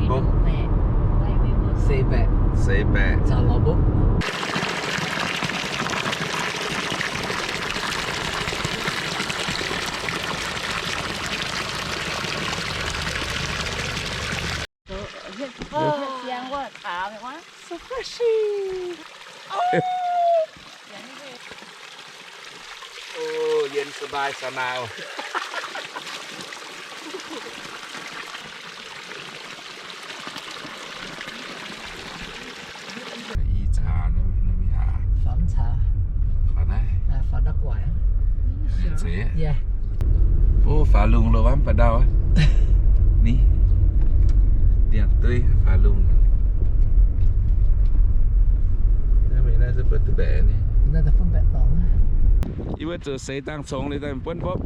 Mbopv. Seix baeqc. Seix baeqc. Caux lorz mbopv. So freshy. Oh, เย็นสบายสนาว. I caa, nor mingh aqv. Faaux mv caa. Faaux naaiv. Faaux ndau gu'nguaaic. Zeiz. Yie. O, faaux lungh loh, mv baac ndau aqv. Ni, ndiangx-dueiv faaux lungh. Naaiv mingh naaiv se butv duqv mbaeqc ni. Naaiv daaih butv mbaeqc dorngx. Yie mbuo zuqc seix dangh congx liuz daaih buonv mbopv.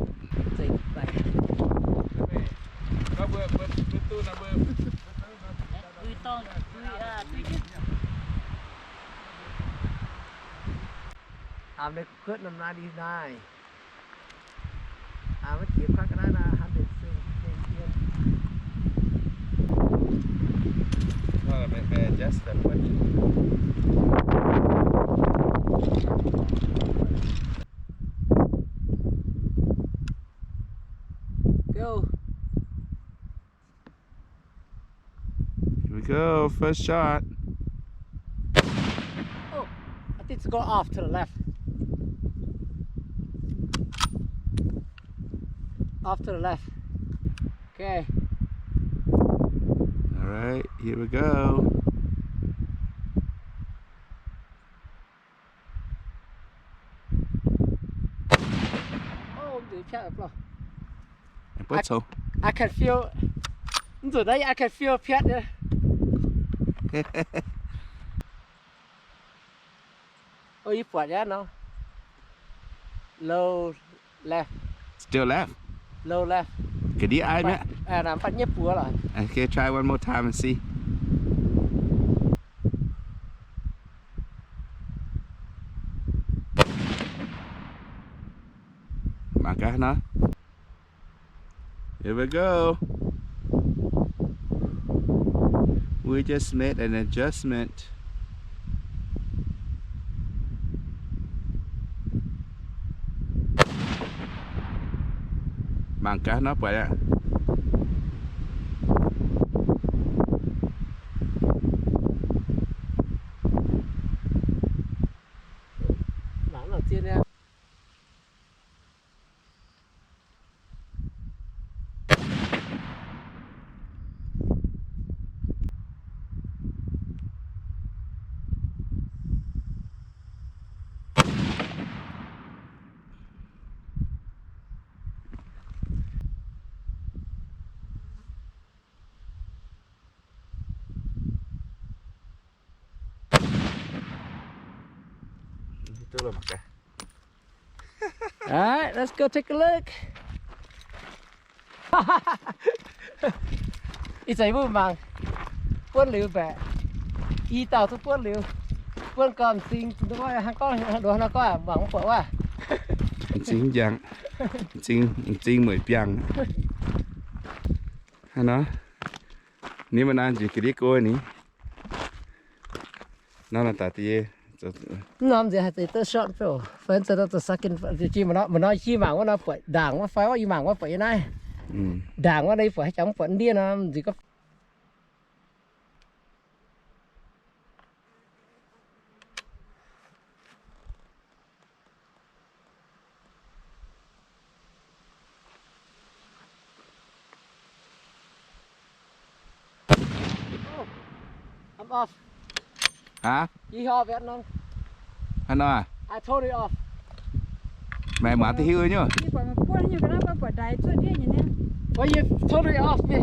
Aa, mv kuotv norm naaiv ndie naaiv. Aa, maiv jiex kuatv ga'naaiv naaiv, hundred cent. Go. Here we go, first shot. Oh, I think it's go off to the left. Off to the left. Okay. All right, here we go. Oh, mv nzuqc piatv lorqc. I, I can feel. Mv nzuqc naaiv, I can feel piatv nyei. Oh, yie buatc nyei nor. Low left. Still left? Low left. Ga'ndiev aiv mi'aqv. Mv baac nyei buoz lorqc. Okay, try one more time and see. Mangc gaax nor. Here we go. We just made an adjustment. Mangc gaax nor buatc aqv. Mangc nor zien aqv. Alright, let's go take a look. Ih zanc mbuo mangc buonv liuz mbaeqc, i dauh duqv buonv liuz, buonv gorn m'zing, hnangv gorngv nduov nor gorngv mangc mv buatc wuov. M'zing njang, m'zing, m'zing mueic biangh. Hnangv nor, ninh mbuo naaiv njiec ga'ndiev go ni. Nor naaiv daaih deix. Mv norm nziex haih deix duqv short bouh, fai zoux nor zoux second, jiex maaih nor, maaih nor yie mangc wuov nor buatc ndaangc wuov fai wuov, yie mangc wuov buatc yie naaiv. Ndaangc wuov nor yie buatc haaix jangx mv buatc ndiev nor nziex gorngv. Oh, I'm off. Hả? Yie off yet nor. Hả nor? I totally off. Mày mă ti hiu nyô. Yie buatc mv buonv nyungc ga'naaiv, buatc buatc ndaix zuov ndiev nyei niaa. Well, you totally off me.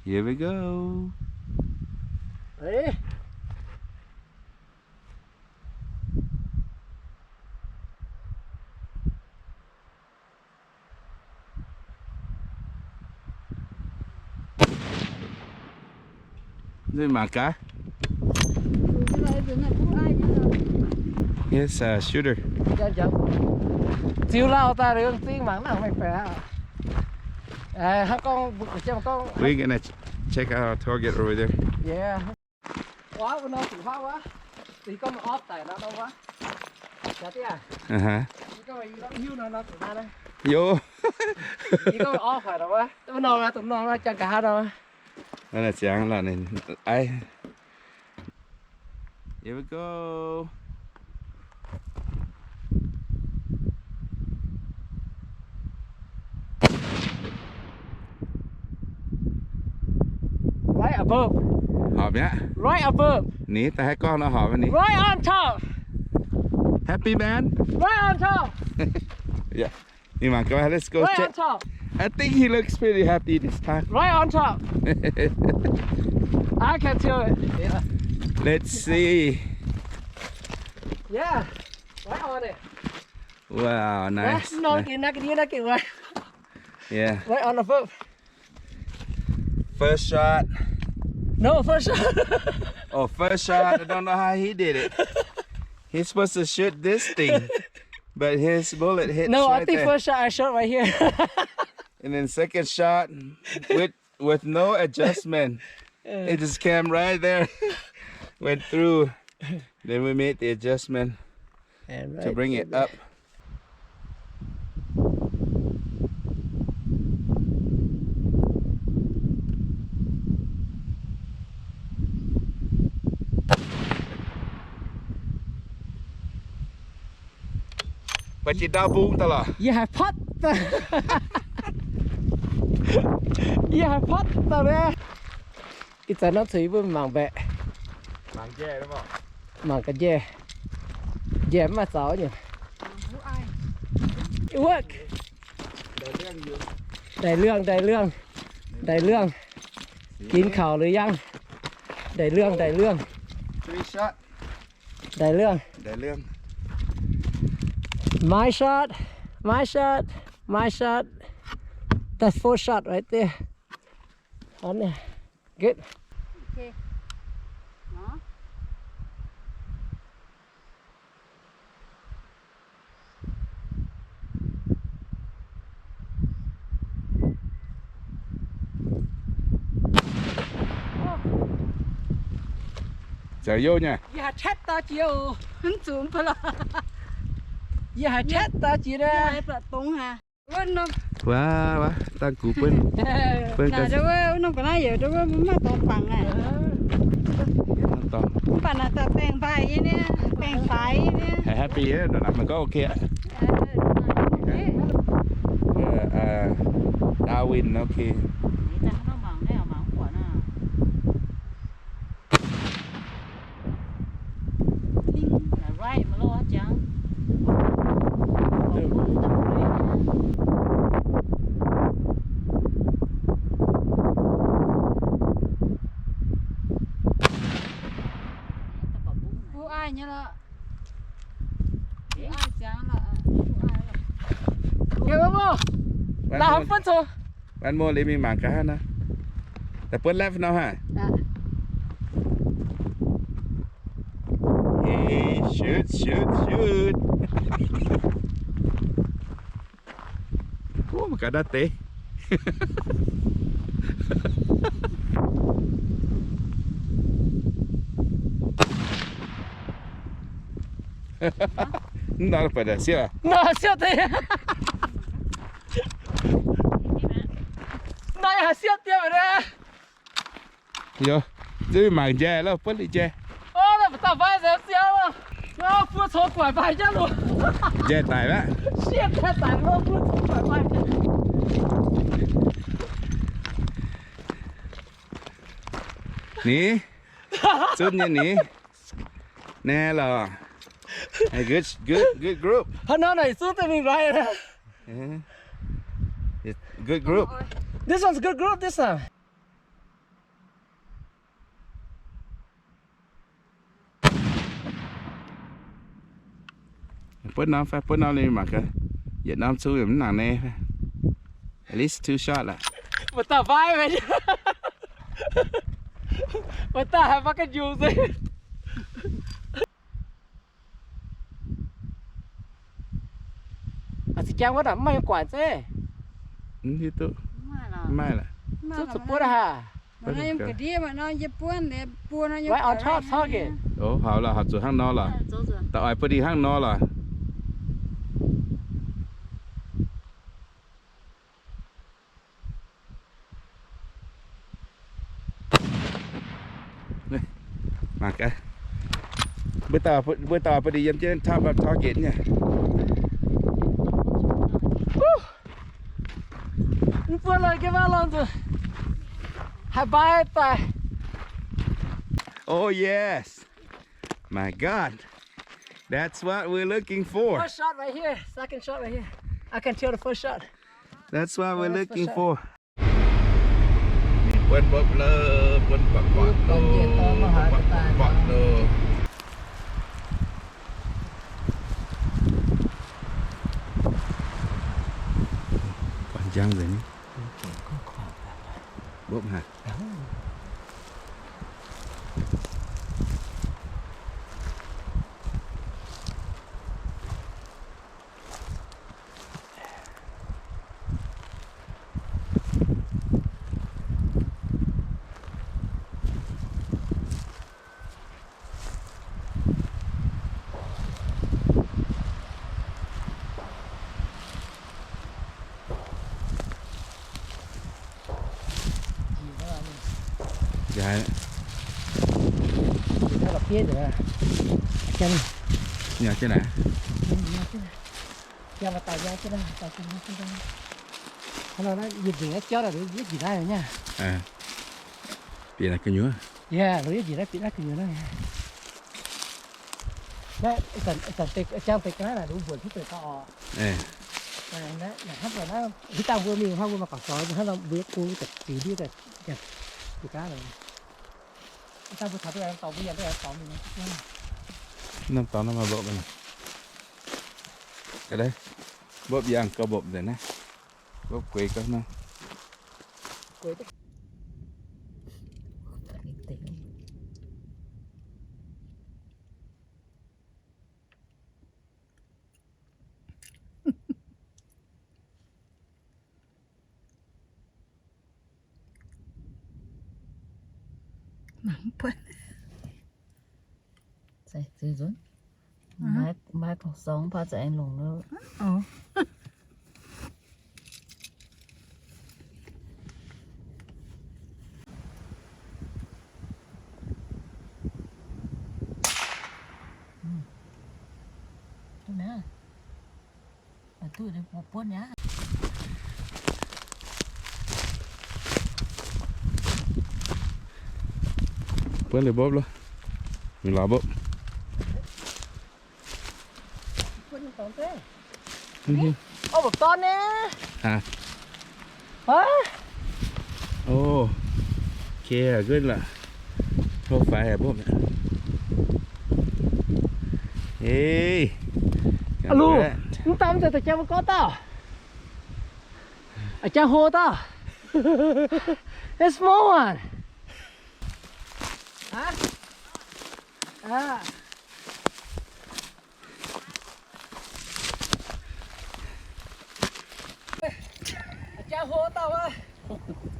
Here we go. Ready? Mangc gaax. Yes, uh, shooter. Ziux lauh daaih liuz zing mangc nangc meih baeqc aqv. Aa, hnangv gorngv mbuo gorngv, we're gonna ch-, check out our target over there. Yeah. Wuov, wuov nor zuqc huaav wuov. Ih gorngv maaih orv daic nor nor wuov. Jaax diqv aac. Ih gorngv maaih i norm hiuv nor nor zuqc naaiv naaiv. Yo. Ih gorngv maaih orv hoic nor wuov. Wuov nor nor zuqc nor nor jangx nqa'haav nor. Naaiv ziangx lorqc ninh aiv. Here we go. Right above. Horpc mi'aqv. Right above. Ni, da'haiz gorngv nor horpc ni. Right on top. Happy man. Right on top. Yeah. Mingh mangc gaax, let's go check. Right on top. I think he looks pretty happy this time. Right on top. I can feel it. Let's see. Yeah. Right on it. Wow, nice. Knock it, knock it, knock it, right. Yeah. Right on the boat. First shot. No, first shot. Oh, first shot. I don't know how he did it. He's supposed to shoot this thing, but his bullet hits right there. No, I think first shot I shot right here. And then second shot, with, with no adjustment, it just came right there, went through. Then we made the adjustment to bring it up. Mbuo jiex ndau mbung daaih lorqc. Yie haiz potv. Yie haiz potv daaih naaiv. Ih zanc norm cuotv yie mbuo mangc mbaeqc. Mangc ga'njeh. Njaih mv maaih zaux nyei. It work. Ndaic lungh, ndaic lungh, ndaic lungh. Ginx kaux liuz yangh. Ndaic lungh, ndaic lungh. Three shot. Ndaic lungh. Ndaic lungh. My shot, my shot, my shot. That's four shot right there. On there. Good. Okay. Hả? Zauc youh nyei. Yie haiz tetv dau jiex oc. Mv zuqc mv baac lorqc. Yie haiz tetv dau jiex naaiv. Wuov, wuov, dangh gux buonv. Wuov norm ga'naaiv yaac wuov mv maaih dorngx bangc naaic. Mv baac naaic daaih baengh mbaih nyei, baengh faix nyei. Haiz happy, mangc gaax ok. Darwin, ok. Mbuo ai nyei lorqc. Mbuo ai ziangx lorqc. Laaix haaix buonv coux? One more, liuz mingh mangc gaax hnangv nor. Daaih buonv left nor haic. Hey, shoot, shoot, shoot. Wuov, mangc gaax naaiv deix. Mv nor buatc siepv. Nor siepv deix. Nor yaac siepv deix mv nor. Yo, zuqc mangc njaih lauh, buonv liuz njaih. Ov, naaiv mbuo dauh mbaih nzengc siepv. Ov, buo coux guaix mbaih jauv loh. Njaih daic aqv. Siepv njaih daic loh, buo coux guaix mbaih jauv. Ni, zunv nyei ni. Naaiv lorqc. Good, good, good group. Hnangv nor naaic zunv deix mingh mbaih. Good group. This one's good group, this one. Buonv norm fai, buonv norm liuz mangc gaax. Yietc norm cung yaac mv nangc naaiv. At least two shot lorqc. Mbuo dauh mbaih maiv, mbuo dauh haiz maiv ganh njungc se. Aa, zinh jangv wuov naaic mv maaih nyei guaaic zeiv. Mv hiuv duqv. Maaih lorqc. Right on top target. Ov, hauv lorqc, hauv zuqc hnangv nor lorqc. Da'oix bun ninh hnangv nor lorqc. Mangc gaax. Mbuo dauh, mbuo dauh bun ninh yiem jienv top of target nyei. Mv buatc lorqc, jienv maiv lorqc nzunc. Haih baaix daaih. Oh yes. My God. That's what we're looking for. First shot right here. Second shot right here. I can tell the first shot. That's what we're looking for. Ninh buonv mbopv lorqc, buonv buatc buatc loh, buatc buatc loh. Buatc njang nzengc ni. Mbopv haic. Bieqc naaiv gu'nyuoz. Naaiv, ih zanc, ih zanc jangv deix ga'naaiv naaic, mbuo mbuonx hiuv duqv deix ga'naaiv oc. Hnangv naaic, haaix zanc mbuo mingh hnangv mbuo maaih gauh sou, hnangv nor mbuo yiem bung ziux ndiev daaih, daaih ga'naaiv naaic. Ih zanc mbuo taux duqv norm dorngx, mbuo yiem duqv norm dorngx mingh. Norm dorngx naaiv maaih mbopv. Mbopv yangh gauh mbopv nzengc naaiv. Mbopv gueix gauh nor. Mangc buonv. Maiv, maiv dongh sorng mv baac za'gengh longc loh. Buonv liuz mbopv loh. Mingh lorz mbopv. Ov, mbopv dorn nyei. Haiz. Ov, okay, good lorqc. Tov faix haic mbopv. Ei, alo, mv daan mv zeiz da'jang mv gorngv dauh. A'jang hlo dauh. It's small one. Huh? Ah. A'jang hlo dauh wuov.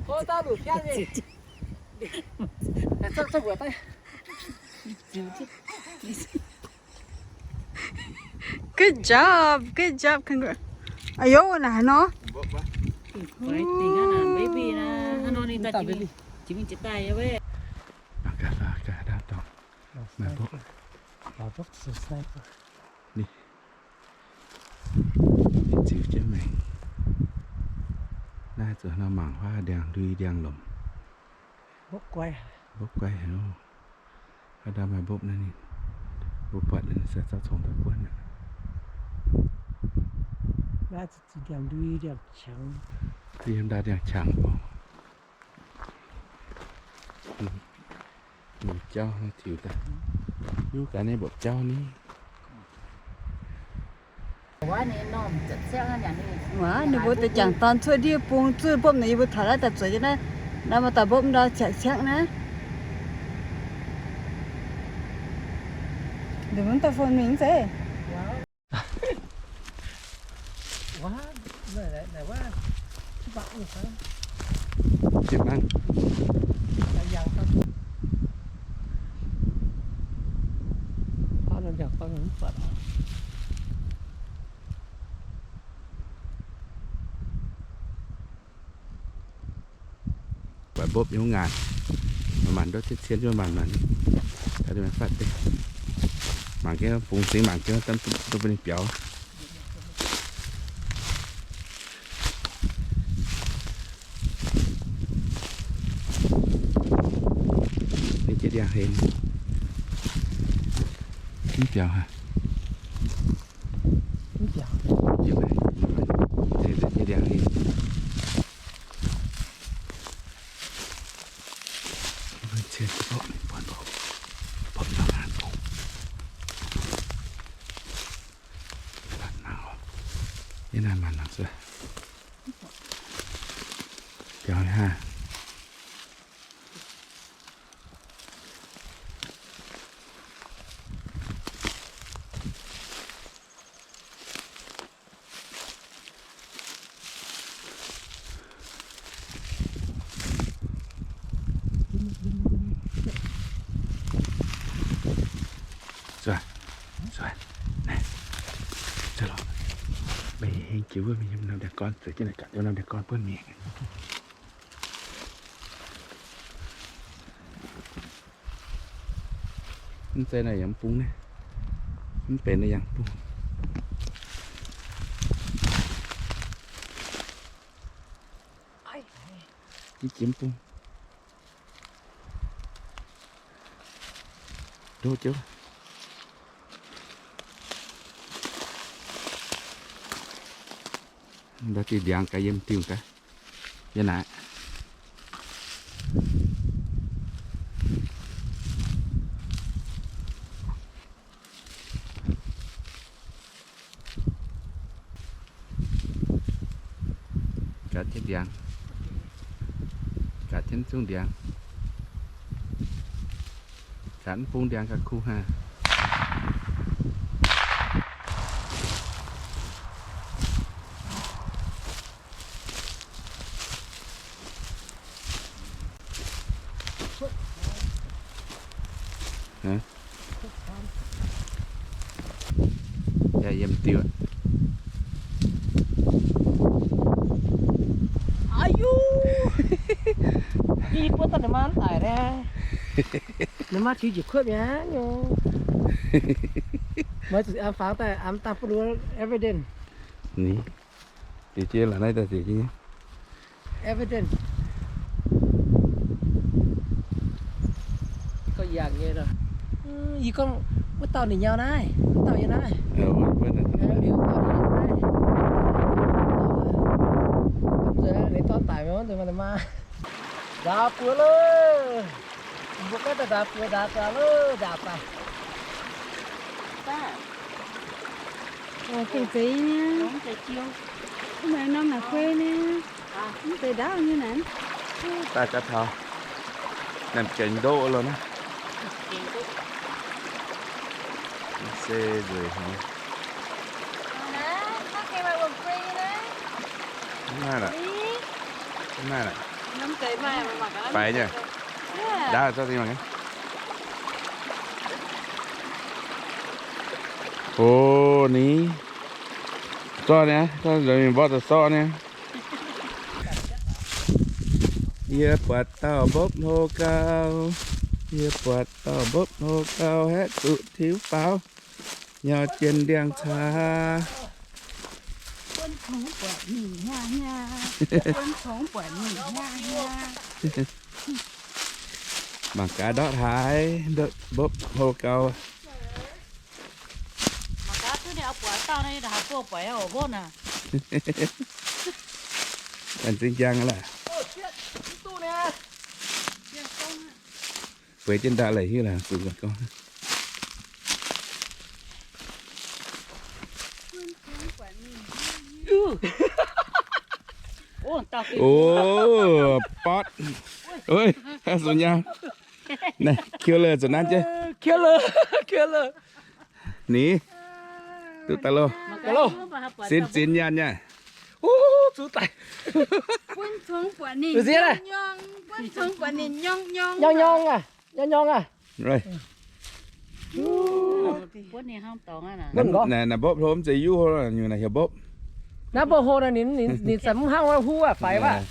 Hlo dauh luc piang nyei. Good job, good job, congrats. Aa yo, naaic nor. Ninh ziux jienv maengx. Naaiv zuqc nor mangc huaav ndiangx-ndui ndiangx-lomc. Mbopv guai haic oc. Haaix ndau maaih mbopv naaiv ninh, mbuo buatc ninh se zaux congx daaih buonv aqv. Yiem ndau ndiangx-qangx oc. Mbopv jauv naaiv tiux daaih. Hiuv gaax ninh mbopv jauv ni. Waac, ninh mbuo deix jangc dorn cuotv ndiev bung zuov mbopv naaic, yie mbuo taux naaiv daaih zueiz jienv naaiv, naaiv maaih daaih mbopv ndau ciangv ciangv naaiv. Ndongc mv daaih phone mingh mv zeiz. Jiex mangc. Buatc mbopv nyei ngaanc, maanc-maanc ndov cien-cien nyei, maanc-maanc. Fatv deix, mangc gaax bungx singx, mangc gaax daaih duqv bun ninh biaux. Ninh jiex ndiangx haic, mv biaux haic. Jiex ndiangx haic. Yie naaiv maanc-maanc sueih, biaux nyei haah. Zuov, zuov, naaiv, zuov lorqc. Meih heng jienv wuov, mingh yiem norm ndiangx-gorn, zueiz jienv naaic gaax, yiem norm ndiangx-gorn buonv mingh. Mv zeiz naaiv yaac mv bung naaiv. Mv benx naaiv yaac mv bung. Jiex jiex mv bung. Ndoqv jienv. Ndau diuh ndiangx gaax, yiem diuh gaax. Yiem naaic. Gaatv jienv ndiangx, gaatv jienv zungv ndiangx, gaatv mv bung ndiangx gauh kuh haic. Yiem diuh. Aiyo! Yie buov daaih ninh maa mv daic naaiv. Ninh maa tiux njiec kuotv mi'aqv nyei. Meih zuqc am fangx daaih am dangh buv lu evidence. Ni, ziec jienv laaix naaiv daaih ziec jienv. Evidence. Gauh yangh nyei lorqc. Yie gorngv wuov dauh ninh nyau naaiv, wuov dauh nyei naaiv. Ninh dorn daic mv nzunc maaih maa. Nzaaux buoz loh. Mbuo gaanv daaih nzaaux buoz nzaaux gaax loh, nzaaux daaih. Gengh zeiz nyei. Mv zeiz norm naaic kuei nyei. Mv zeiz ndaauv nyei naaic. Daaih gaax taux. Naaic gengh ndoqv loh naaiv. Se nzueic haic. Mv maaih lorqc. Mv maaih lorqc. Faix nyei. Ndaauv zorqv dingh mangc gaax. O, ni. Zorqv nyei, zorqv nzuonx mingh mborqv daaih sorqv nyei. Yie buatc dauh mbopv hlo gau, yie buatc dauh mbopv hlo gau, haeqv zuqc tiuv faaux, nyau jien ndiangx caax. Mangc gaax ndortv haaix, ndortv mbopv hlo gau. Mangc gaax duqv ninh oix buatc dauh naaiv, haaix buov buatc oix hopv naaic. Ganh zingh njang laaix. Bueix jienv ndau laic hiuv laaix, zungv ganh gorngv. O, botv. Oi, zuqc nyaah. Naaiv, kieu leh zuqc nanv jienv. Kieu leh, kieu leh. Ni, duqv daaih loh. Sin zinx nyaanh nyei. Zuqc daaih. Buonv congx buatc ninh nyorng nyorng, buonv congx buatc ninh nyorng nyorng. Nyorng nyorng aqv, nyorng nyorng aqv. Naaiv mbopv hlo mv zeiz yuv hlo, nyungc naaic heuc mbopv. Naaiv mbopv hlo naaic ninh, ninh, ninh zanc mv hnangv wuov huv aqv, faix wuov.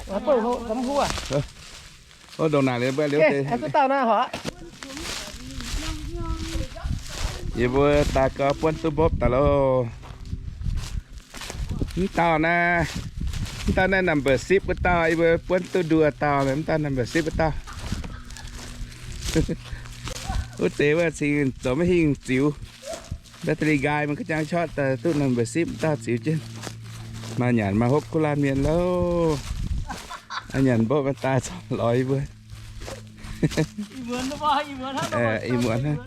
Mbopv hlo zanc mv huv aqv. Ov, ndongc naaic liuz mbuo liuz deix. Duqv dauh naaiv horpc. Yie mbuo daaih gau buonv duqv mbopv daaih loh. Mv dauh naaiv, mv dauh naaiv number six wuov dauh, yie mbuo buonv duqv nduoh dauh, mv dauh number six wuov dauh. Wuov deix wuov cingx zoux maiv hingh ziux. Ndaaih da'li nqaai maiv ga'jang qaqv daaih duqv number six dauh ziux jienv. Maaih nyanc maaih hopv kuv laanh mienh loh. Nyanc mbopv daaih corc lorz yie mbuo. Ih muonz hnangv.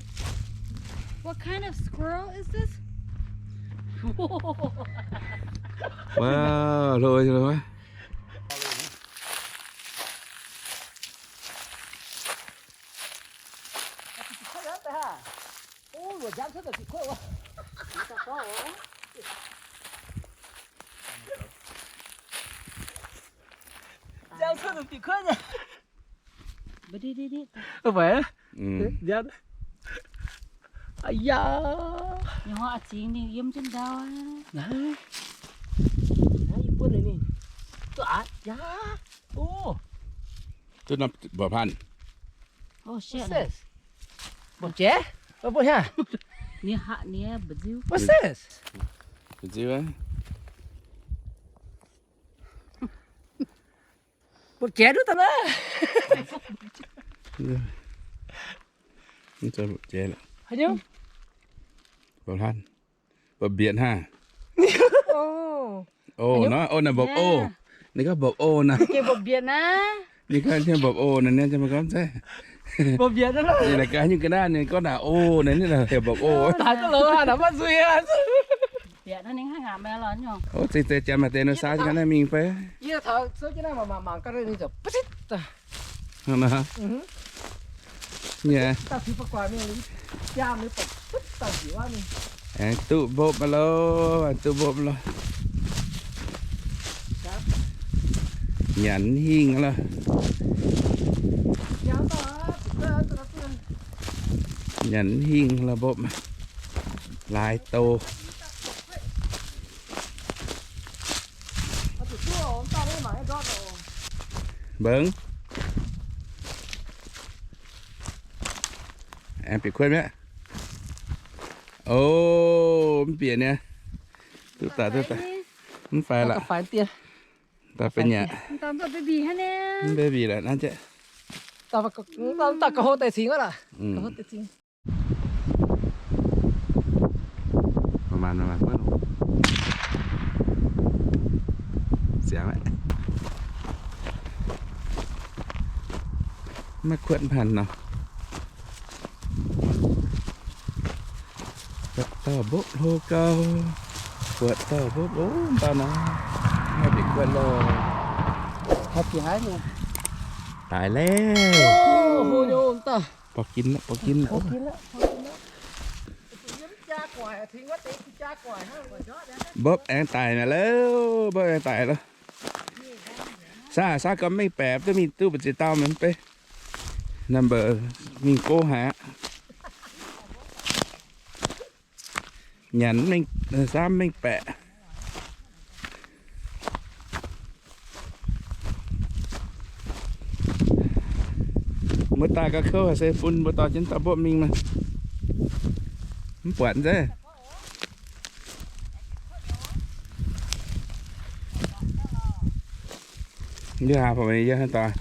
What kind of squirrel is this? Wow, hlo nyei loh. Aa, yie mbuo ninh, duqv aqv, yaac, o, duqv norm mbuoqc hanh. Mbopv jiex? Mbopv haav? Mbopv jiex? Mbopv jiex duqv daaih naaiv. Mbopv hanh. Mbopv mbienc haav. O, nor, o, naaic mbopv o. Ninh gorngv mbopv o naaic. Ninh gorngv mbopv o naaic, ninh gorngv zeiv. Ninh naaic gaax nyungc ga'naaiv, ninh gorngv naaic o naaic, ninh heuc mbopv o. O, zingh deix janx maaih deix nor saauv jienv ga'naaiv mingh fai. Hnangv naaic. Aengx duqv mbopv maiv loh, duqv mbopv maiv loh. Nyanc hingh loh. Nyanc hingh loh mbopv. Laaix douz. Mbengx. Aengx bieqc kuotv mi'aqv. O, mv bieqc niaa. Duqv daaih, duqv daaih. Mv faix lorqc. Daaih benx nyaqc. Mv baby lorqc naaiv jiex. Maiv kuotv hanh nor. Buatc dauh mbopv hlo gau. Buatc dauh mbopv, o, dauh nor. Maiv bieqc kuotv loh. Daic lauh. Borqv ginv, borqv ginv. Mbopv aengx daic mi'aqv loh, mbopv aengx daic loh. Sav, sav gorngv mengh baeqc duqv mingh duqv mbu'ziex dauh mv bei. Number mingh gox haic aqv. Nyanc mengh, sav mengh baeqc. Mbuo daaih gauh kouv haic se bun mbuo dorh jienv dauh mbopv mingh maah. Mv buatc nzengc. Yie haaix, yie haaix doic.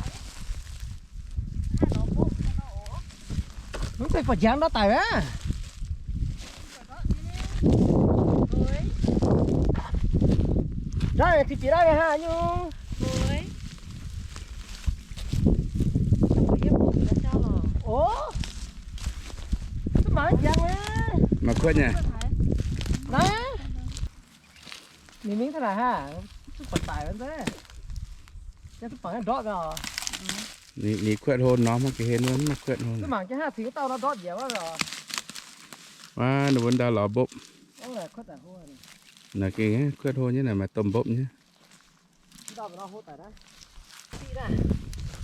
Mv zeiz buatc njang ndortv daic aqv. Ndortv ti bieqc naaiv hnangv nyungc. O, mv mangc njang aqv. Mangc kuotv nyei. Naaiv. Ninh mingh taux naaic hnangv, duqv buatc daic wuov nzengc. Yie duqv bangc ndortv gau. Ninh kuotv hlo norm hnangv ga'hlen wuov, mv kuotv hlo. Duqv mangc jienv hnangv cingx dauh nor ndortv njiec wuov. Wuov, ninh mbuo ndau lorz mbopv. Naaiv gengh kuotv hlo nyei, naaiv maaih domh mbopv nyei.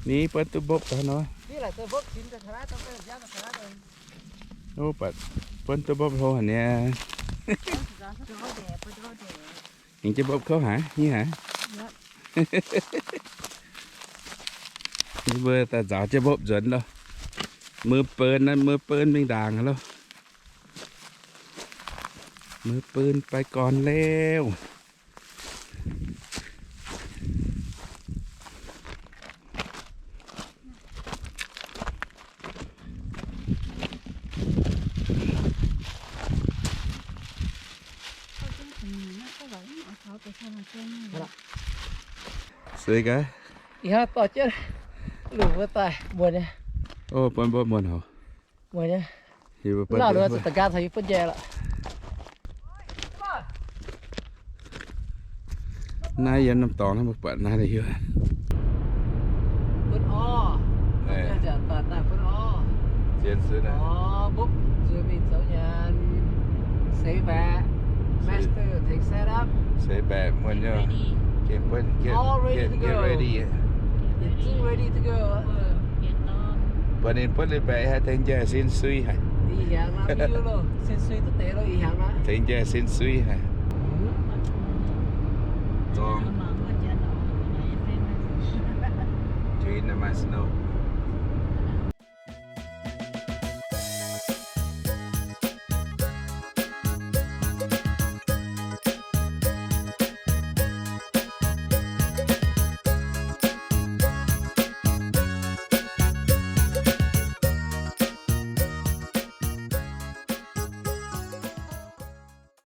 Ni buonv duqv mbopv daaih nor. Buonv duqv mbopv hlo haic niaa. Aengx jienv mbopv kouv haic, hingh haic. Ninh mbuo daaih nzaaux jienv mbopv nzuonx loh. Mui Bun, naaiv Mui Bun mingh ndaangc loh. Mui Bun ไปก่อนแล้ว. Sueih gaax. Ih hnoi dorh jienv lungh wuov daaih muonc nyei. Ov, buonv mbuo muonc haic. Muonc nyei. Lauh ninh zuqc da'nqaang caux yie butv njaeh lorqc. Naaiv yiem norm dorngx naaiv mbuo buatc naaiv hiuv. Butv orv. Butv orv. Mbopv zuqc mingh zoux nyanc. Seix mbaeqc. Master tengx set up. Seix mbaeqc muonc nyei. Get ready. Ready to go. Buatc ninh butv liuz mbaeqc haih tengx njaih sin sui haic. Tengx njaih sin sui haic. Zorng. During the snow.